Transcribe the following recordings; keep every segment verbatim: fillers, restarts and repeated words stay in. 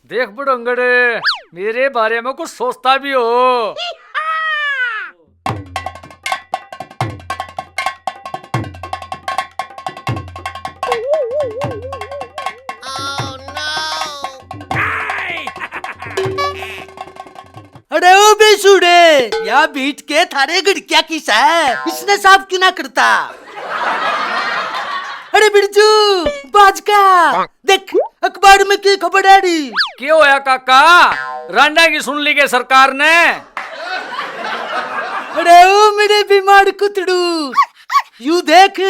देख बुढ़ंगड़, मेरे बारे में कुछ सोचता भी हो। अरे ओ बेसुड़े, या बीट के थारे गड़किया किस है? इसने साफ क्यों ना करता? अरे बिरजू, बाज का, देख अखबार में की खबर आ रही। के होया काका? रांडा की सुन ली के सरकार ने? अरे ओ मेरे बीमार कुतड़ू, यू देख,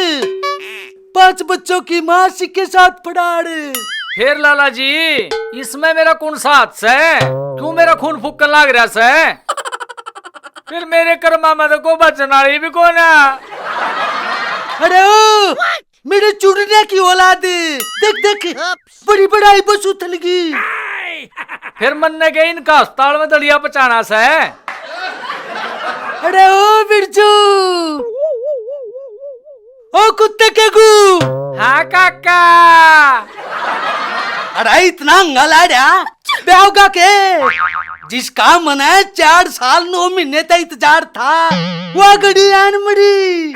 पांच बच्चों की माँ सिक्के साथ फरार। फिर लाला जी, इसमें मेरा कौन सा हाथ है? क्यों मेरा खून फूकन लाग रहा है? फिर मेरे कर्मा में तो को बचन वाली भी कौन है। अरे ओ, मेरे चुड़ने की औलाद, देख देख, बड़ी बड़ाई बस उथल गई। फिर मन्ने के इनका अस्पताल में दलिया पचाना से। अरे ओ बिरजू, ओ कुत्ते के गू। हाँ काका। अरे इतना हंगा लाड़या, ब्याह होगा के? जिसका मन है चार साल नौ महीने तक इंतजार था, वो घड़ी आन मरी।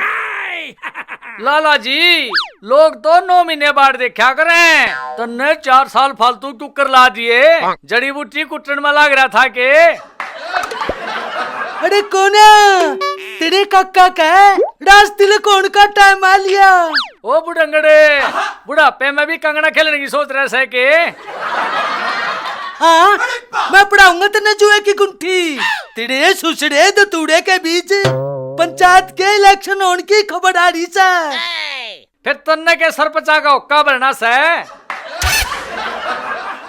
लाला जी, लोग तो नौ महीने बाद देखा करें, तन्ने चार साल फालतू क्यों कर ला दिए? जड़ी बूटी कुटन में लाग रहा था के? अरे कोन्या, तेरे काका का है? रास तिलक होने का टाइम आ लिया। ओ बुढ़ंगड़े, बुढ़ापे में भी कंगना खेलने की सोच रहे से के? हाँ, मैं पढ़ाऊंगा तन्ने जुए की गुंठी। तेरे सुसड़े दतूड़े के बीच पंचायत के इलेक्शन होने की खबर आ रही से। फिर तन्ने के सरपंचा का हुक्का भरना से?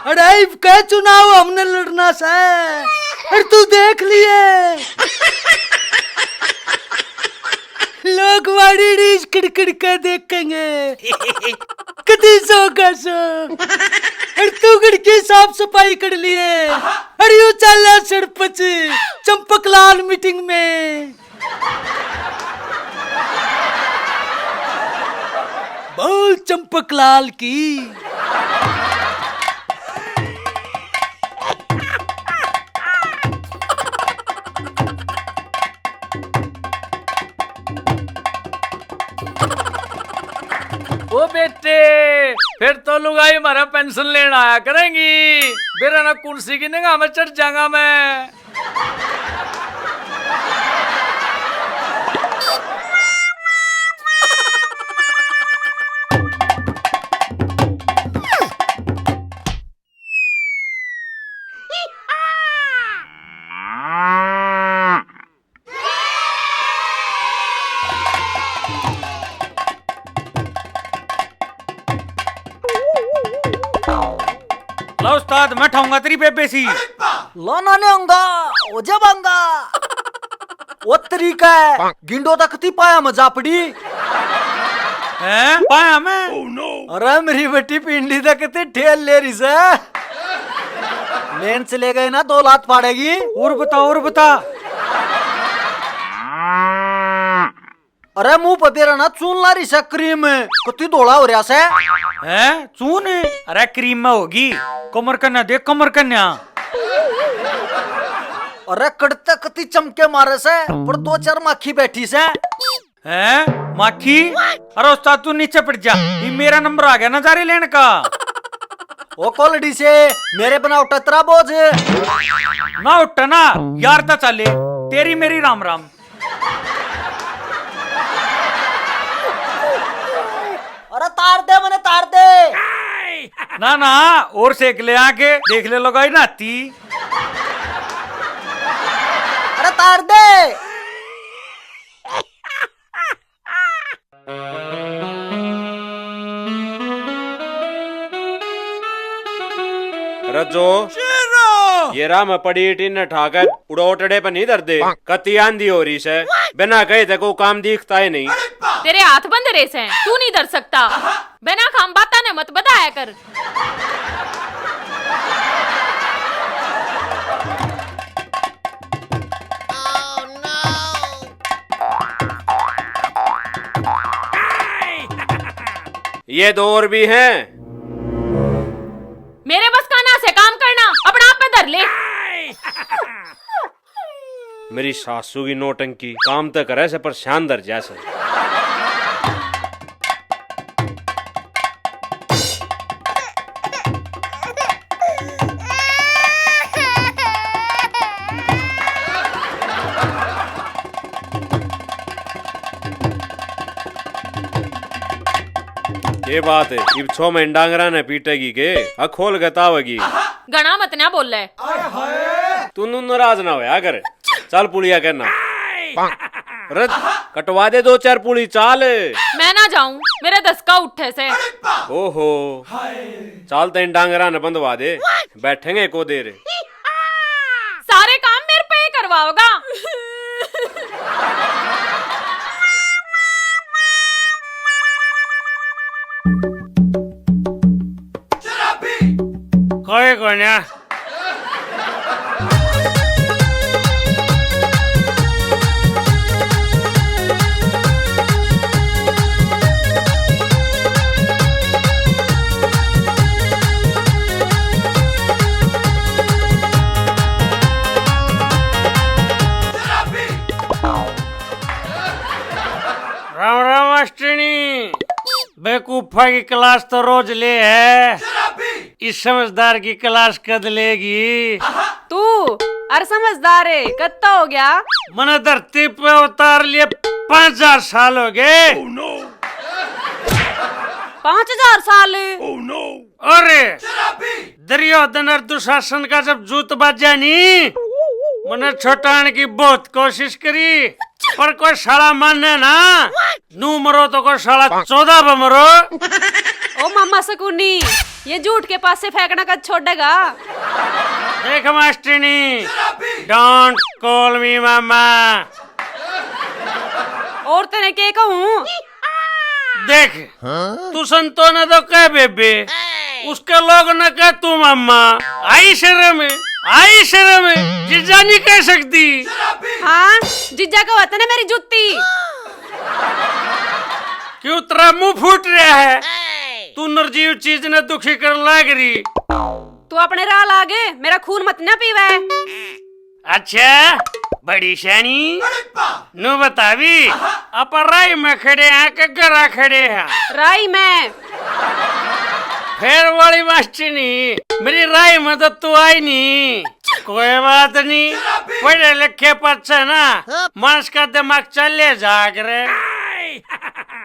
अरे इबके चुनाव हमने लड़ना से। अरे तू देख लिए, लोग वाड़ी रीस किड़किड़ के देखेंगे। कदी सो का सो। अरे तू घर की साफ सफाई कर लिए। अरे यू चाला सरपंच चंपक लाल मीटिंग में। बोल चंपक लाल की। ओ बेटे, फिर तो लुगाई म्हारा पेंशन लेण आया करेंगी। बेरा ना कुर्सी की निगाह में चढ़ जाऊंगा मैं। ला उस्ताद, मैं ठाऊंगा तेरी बेबे सी। ला ना, नहीं होऊंगा, हो जा बांगा। ओ तरीका है, गिंडो तक ती पाया में जापड़ी। हैं? पाया में? अरे मेरी बेटी पिंडी तक ती ठेल ले रही से। लेन चले गए ना, दो लात पाड़ेगी। और बता, और बता। अरे मुंह पे तेरा ना चून ला रही से क्रीम, कत्ती धोला हो रहा से। हैं? चून? अरे क्रीम में होगी। कमर कन्या देख, कमर कन्या। अरे कड़ते कत्ती चमके मारे से, पर दो चार माखी बैठी से। हैं? माखी? अरे उस्ताद तू नीचे पड़ जा, ये मेरा नंबर आ गया नजारे लेने का। ओ कोलड़ी से, मेरे बना उठा तेरा बोझ। ना उठा ना, यार ता चाले, तेरी मेरी राम राम। अरे तार दे, मने तार दे। ना ना, और सेक ले आके, देख ले लुगाई नाती। अरे तार दे। रजो, शेरो! ये राह में पड़ी टीन ने ठाकर उड़ा ओटड़े पे नहीं धर दे। कत्ती आंधी हो रही से, बिना कहे ते को काम दिखता ही नहीं। तेरे हाथ बंद रहे से, तू नहीं धर सकता। बिना काम बातां ने मत बताया कर। ये दो और भी हैं। तेरी सासू की नौटंकी, काम तो करे से पर श्यान धर जा से। ये बात है, इब छो महीने डांगरा ने पीटेगी के? आ खोल के तावेगी। घणा मत ना बोले। तू नू नाराज ना होया कर। चल पुलिया कहना। रे, कटवा दे दो चार पुली, चाल। मैं ना जाऊं, मेरे दसका उठे से। ओहो, चाल तेन डांगरा ने बंधवा दे, बैठेंगे को देर। सारे काम मेरे पे ही करवाओगा। कोई कोन्या। राम राम मास्टरनी। बेवकूफा की क्लास तो रोज ले है, इस समझदार की क्लास कद लेगी? तू अर समझदार है, कत्ता हो गया? मने धरती पे उतार लिए पाँच हजार साल हो गए। पाँच हजार साल? अरे, दुर्योधन और दुशासन का जब जूत बाजा नी, मने छोटाण की बहुत कोशिश करी, पर कोई साला माने ना। नू मरो तो कोई साला चौदह पे मरो। ओ मामा सकूनी, ये झूठ के पासे फेंकना कद छोड़ेगा? देख मास्टरनी, don't call me मामा। और तने के कहूँ? देख, तू संतो ने तो कह बेबे, उसके लोग ने कह तू मामा। आई शर्म, आई शर्म, जीजा नहीं कह सकती। हाँ, जीजा का वतन है मेरी जूती। क्यों तेरा मुंह फूट रहा है? तू निर्जीव चीज ने दुखी कर लाग रही। तू अपने राह लागे, मेरा खून मत ना पीवे। अच्छा, बड़ी स्याणी, नु बतावी, आप राई में खड़े हैं कि घरा खड़े हैं? राई में। फिर वाली मास्टरनी, मेरी राई में तो तू आई नहीं। कोई बात नहीं, पढ़े लिखे पच्छे ना, मानस का दिमाग चले जा करे।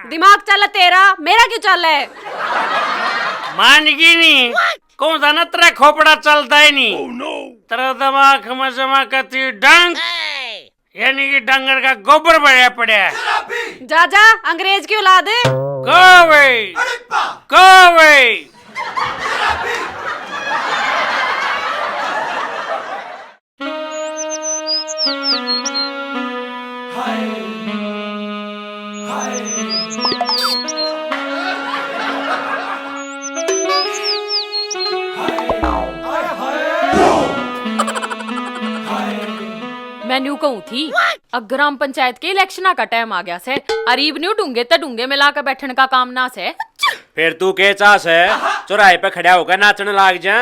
दिमाग चले तेरा, मेरा क्यों चले? मानगी नहीं। कौन था ना तेरा खोपड़ा चलता ही नहीं। तेरा दिमाग में जमा करती डंक, यानी कि डंगर का गोबर भरया पड़ा है। जा जा, अंग्रेज की औलाद। Go away। Go away। मैं न्यू कहूँ थी, अब ग्राम पंचायत के इलेक्शना का टाइम आ गया से, अरीब न्यू ढूंगे ते ढूंगे मिला के बैठन का काम ना से। फिर तू के चाह से? चौराहे पे खड़ा होकर नाचने लाग जा।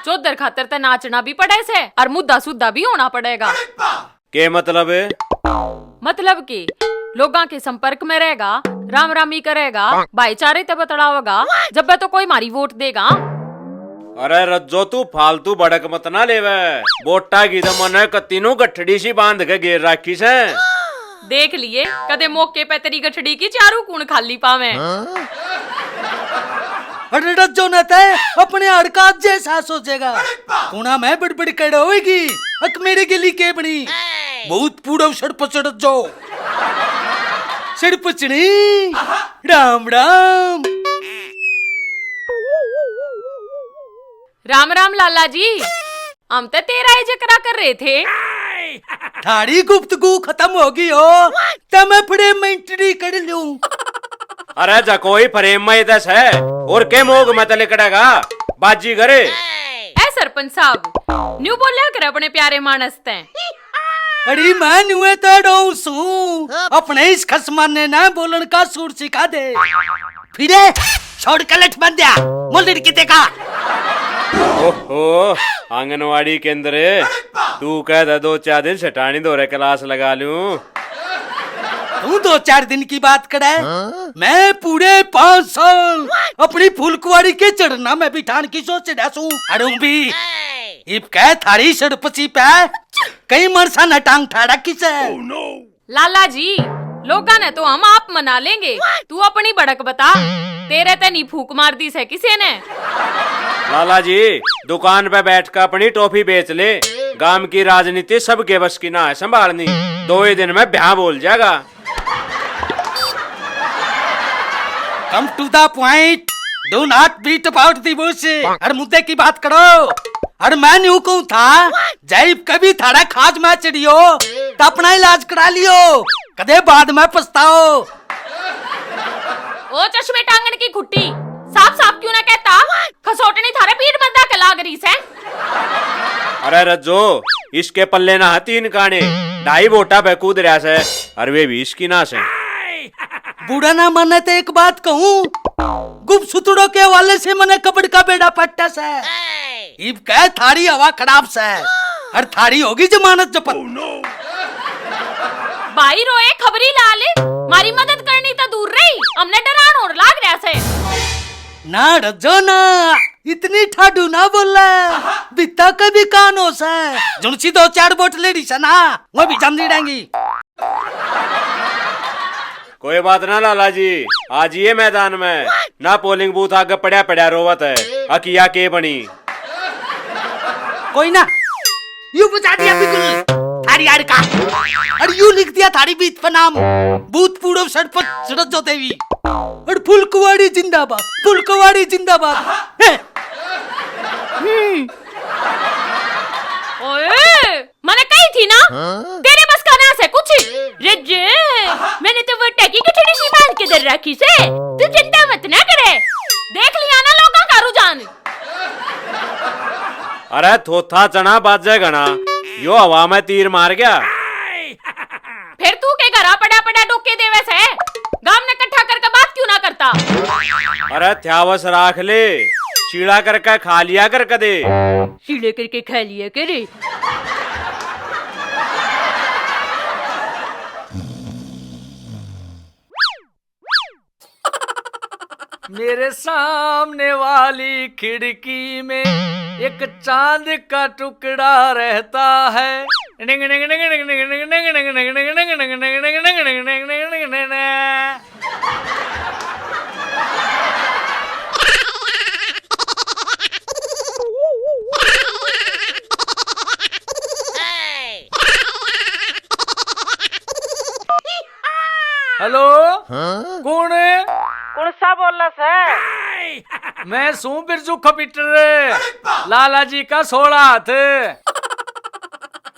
चौधर खातर ते नाचना भी पड़े से और मुद्दा सुद्दा भी होना पड़ेगा। के मतलब? मतलब कि लोगां के संपर्क में रहेगा, राम रामी करेगा, भाईचारे ते बतलावेगा, जब्बे तो कोई मारी वोट देगा। अरे रज्जो, तू फालतू भड़क मत ना लेवे। वोटा की तो मने कत्ती नू गठड़ी सी बांध के घेर राखी से। देख लिए, कदे मौके पे तेरी गठड़ी की चारू कूण खाली पावे। अरे रज्जो ने तय अपने हड़का जे सास हो जाएगा। कूणा मैं बड़बड़ कड़ होएगी। अक मेरे गली के बनी। बहुत पूरा सड़ पचड़ जाओ। सड़ पचड़ी। राम राम। राम राम लाला जी, हम तो तेरा ही जिक्रा कर रहे थे। थारी गुफ्तगू खत्म होगी हो, तो मैं फ्रेम में एंट्री कर लूं। अरे जको ही फ्रेम में दस है, और के मोग में तले कड़ेगा बाजी करे। ए सरपंच साहब, न्यू बोल्या कर अपने प्यारे मानस तै। अरे मैं न्यूए तो डोऊ सूं, अपने इस खसमाने ना बोलन का सूर सिखा दे। फिरे छोड़ के लठ बंध्या, मुंह लड़की देखा। ओहो, आंगनवाड़ी केंद्र, तू कह दे दो चार दिन सेठानी धोरे क्लास लगा लूं। तू दो चार दिन की बात करे, मैं पूरे पाँच साल अपनी फुलकुआड़ी के चढ़ना में बिठान की सोच रहा सूं। अड़ू भी इब कह थारी सड़पसी पे कई मरसा न टांग ठाड़ा किसे। लाला जी, लोगां ने तो हम आप मना लेंगे, तू अपनी भड़क बता, तेरे ते नहीं फूंक मार दी से किसी ने? लाला जी, दुकान पे बैठ कर अपनी टॉफी बेच ले, गांव की राजनीति सबके बस की ना है संभालनी, दो ही दिन में ब्याह बोल जाएगा। Come to the point, do not beat about the bush। हर मुद्दे की बात करो। और मैं न्यू कहूं था, जैब कभी थारा खाज में चिड़ियो, तो अपना इलाज करा लियो, कदे बाद में पछताओ। ओ चश्मे टांगन की खुट्टी, साफ साफ क्यों ना कहता? खसोटनी थारे पीठ में दाके लाग रही से। अरे रज्जो, इसके पल्ले ना है तीन काने, ढाई बोटा पे कूद रहा से, और वे भी इसकी ना से। बूढ़ा ना माने तो एक बात कहूँ, गुपसुतड़ों के हवाले से मने कबड़ का बेड़ा पट्टा से। इब कह थारी हवा खराब से, और थारी होगी जमानत जब्त। भाई रोए खबरी लाल, मारी मदद करनी तो दूर रही, हमने डरान और लाग रहा से। ना रज्जो ना, इतनी ठाडू ना बोले, बित्ता के भी कान हो से। जुनसी दो चार वोट लेडी से ना, वो भी जम दी डांगी। कोई बात ना लाला जी, आ जाइए मैदान में। ना पोलिंग बूथ आगे पड़ा पड़ा रोवत है, अकिया के बनी। कोई ना, यू बचा दिया बिल्कुल। थारी आड़ का। और यू लिख दिया थारी बीत पर नाम। बूथ पूर्व सड़पत सड़त जो देवी। और फुलकुआड़ी जिंदाबाद, फुलकुआड़ी जिंदाबाद। हैं? हम्म। ओए, मैंने कही थी ना, हाँ? तेरे बस का ना से कुछ। रे जे, मैंने तो वो टैकी की थोड़ी सी बांध के धर रखी से। तू चिंता मत ना करे। देख लिया ना लोगों का रुझान। अरे थोथा चना बाजे घना, यो हवा में तीर मार गया। फिर तू के घरा पड़ा पड़ा डोके देवे से? गाम ने इकट्ठा करके बात क्यों ना करता? अरे थ्यावस राख ले, शीला करके खा लिया कर कदे। शीले करके खा लिया करे। मेरे सामने वाली खिड़की में एक चांद का टुकड़ा रहता है। हेलो। हाँ? कौन? कौन सा बोला से? मैं सूं बिरजू खपीटर, लाला जी का सोला हाथ।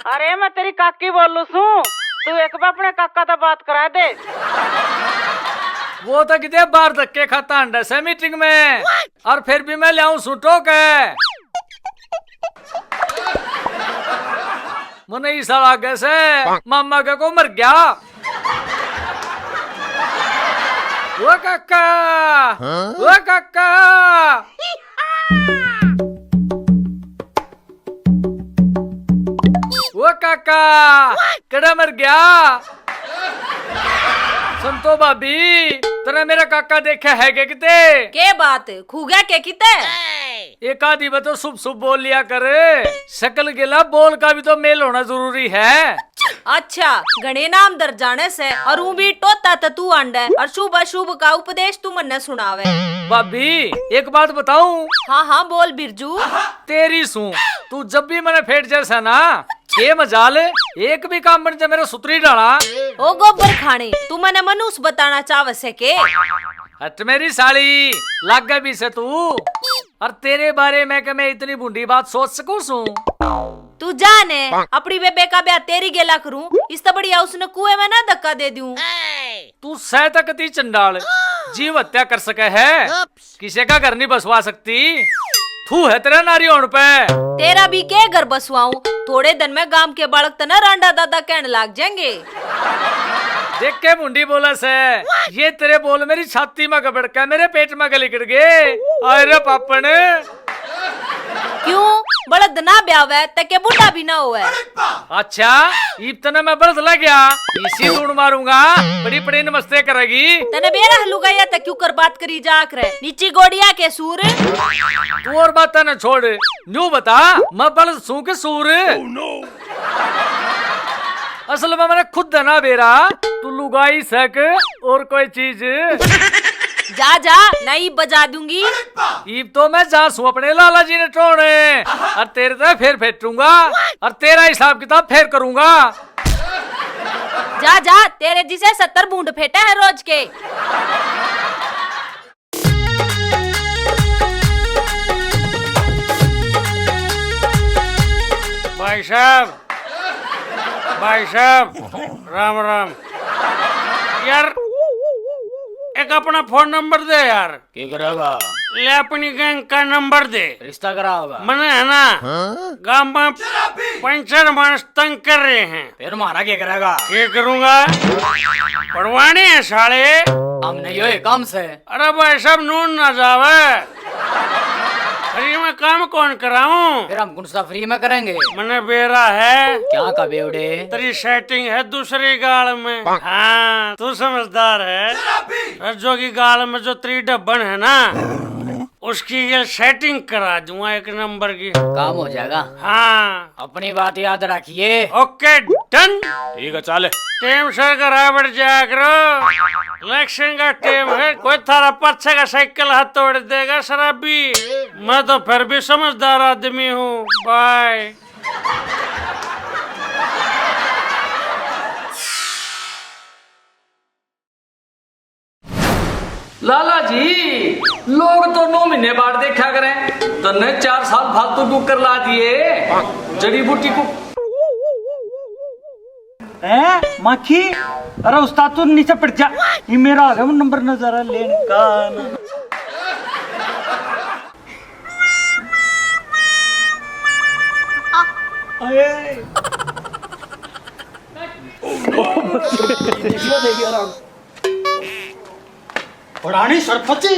अरे मैं तेरी काकी बोलू सूं, तू एक बार अपने काका तो बात करा दे। वो तो किते बाहर धक्के खाता अंडा से मीटिंग में, और फिर भी मैं ल्याऊं सूं टोक। मने इसा लागे से मामा के को मर गया। ओ काका, हाँ? ओ काका, ओ काका, कड़ा मर गया? संतो भाभी, तने मेरा काका देखा है के किते? के बात, खू गया के किते? एक आधी बा तो शुभ शुभ बोल लिया कर, शकल गेला बोल का भी तो मेल होना जरूरी है। अच्छा, घणे नाम धर जाने से, और ऊं भी टोता त तू आंडे, और शुभ अशुभ का उपदेश तू मन्ने सुनावे। भाभी, एक बात बताऊं? हाँ, हाँ, बोल बिरजू। तेरी सूं, तू जब भी मने फेट जैसा ना, के मजाल, एक भी काम बन जा मेरा सुतरी डाला। ओ गोबर खाने, तू मने मनुष्य बताना चाहवे से के? हट मेरी साली, लागे भी से तू। और तेरे बारे में के मैं इतनी भूंडी बात सोच सकूं सूं? तू जा ने, अपनी बेबे का ब्याह तेरी गेला करूं, इससे बढ़िया उसने कुएं में ना धक्का दे दूं। तू सह तक ती चंडाल, जीव हत्या कर सके है, किसी का घर नहीं बसवा सकती। थू है तेरा नारी होण पे। तेरा भी के घर बसवाऊं? थोड़े दिन में गांव के बालक तना रांडा दादा कहने लाग जाएंगे। देख के मुंडी बोला से, ये तेरे बोल मेरी छाती में गबड़ के मेरे पेट में गलिकड़ गए। आए रे पापण। क्यों? बलद ना ब्यावे त के बूढ़ा भी ना होवे। अच्छा, इब तने मैं बलद लग गया, इसी धून मारूंगा। बड़ी बड़ी नमस्ते करेगी। तने बेरा लुगाइया त क्यों कर बात करी जा करे? नीची गोड़िया के सूर। तू और बातें ना छोड़, न्यू बता, मैं बलद सूं के सूर? असल में मैंने खुद है ना बेरा, तू लुगाई सक और कोई चीज। जा जा, नहीं बजा दूंगी। इब तो मैं जा सूं अपने लाला जी ने टोने, और तेरे ते फिर फेटूंगा, और तेरा हिसाब किताब फिर करूंगा। जा जा, तेरे जिसे सत्तर बूंद फेटे हैं रोज के। भाई साहब, भाई साहब, राम राम। यार, एक अपना फोन नंबर दे यार। के करेगा? ले, अपनी गैंग का नंबर दे। रिश्ता कराओगा? मने है ना, गांव में पंचर मानस तंग कर रहे हैं। फिर म्हारा के करेगा? के करूंगा? पड़वाने हैं साले। हमने यो ही काम से। अरे भाई साहब, नून ना जावे। फ्री में काम कौन कराऊं? फिर हम कौन सा फ्री में करेंगे? मने बेरा है। क्या का बेवड़े? तेरी सेटिंग है दूसरी गाल में। हाँ, तू समझदार है। रज्जो की गाल में जो तेरी डब्बन है ना, उसकी ये सेटिंग करा दूंगा एक नंबर की। काम हो जाएगा। हाँ। अपनी बात याद रखिए। Okay, done. ठीक है, चल। टेम सर घर आ बैठ जाया करो। इलेक्शन का टेम है, कोई थारा पाछे का साइकिल हाथ तोड़ देगा शराबी। मैं तो फिर भी समझदार आदमी हूँ। बाय। लाला जी, लोग तो नौ महीने बाद देखा करें, तन्ने चार साल फालतू क्यों कर ला दिए? जड़ी बूटी को। हैं, माखी? अरे उस्ताद, तू नीचे पड़ जा। ये मेरा आ गया, वो नंबर नजारा लेने का। अरे। देखियो, देखियो, राम। पुरानी सरपंची,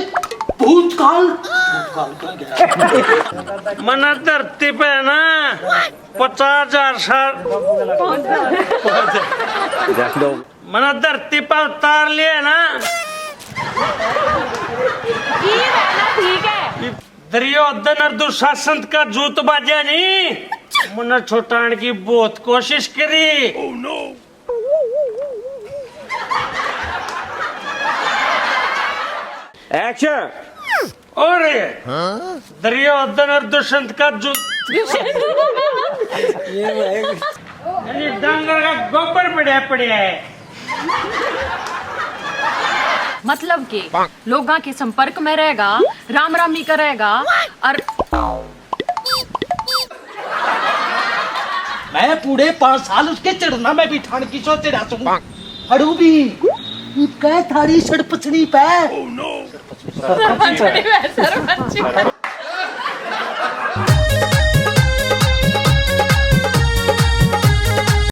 भूतकाल। भूतकाल कहाँ गया? मना धरती पे है ना, पचास हजार साल। मना धरती पे उतार लिया ना। ठीक है ना, ठीक है। दुर्योधन और दुशासन का जूत बाजा नहीं। मना छोटाण की बहुत कोशिश करी। एक्शन। और दुर्योधन और दुष्यंत का जु-, ये भाई। अरे डांगर का गोबर पड़ा पड़ा है। मतलब के लोगां के संपर्क में रहेगा, राम रामी करेगा और मैं पूरे पाँच साल उसके चढ़ना में बिठान की सोच रहा हूँ। अड़ू भी कह थारी सड़पचनी पे।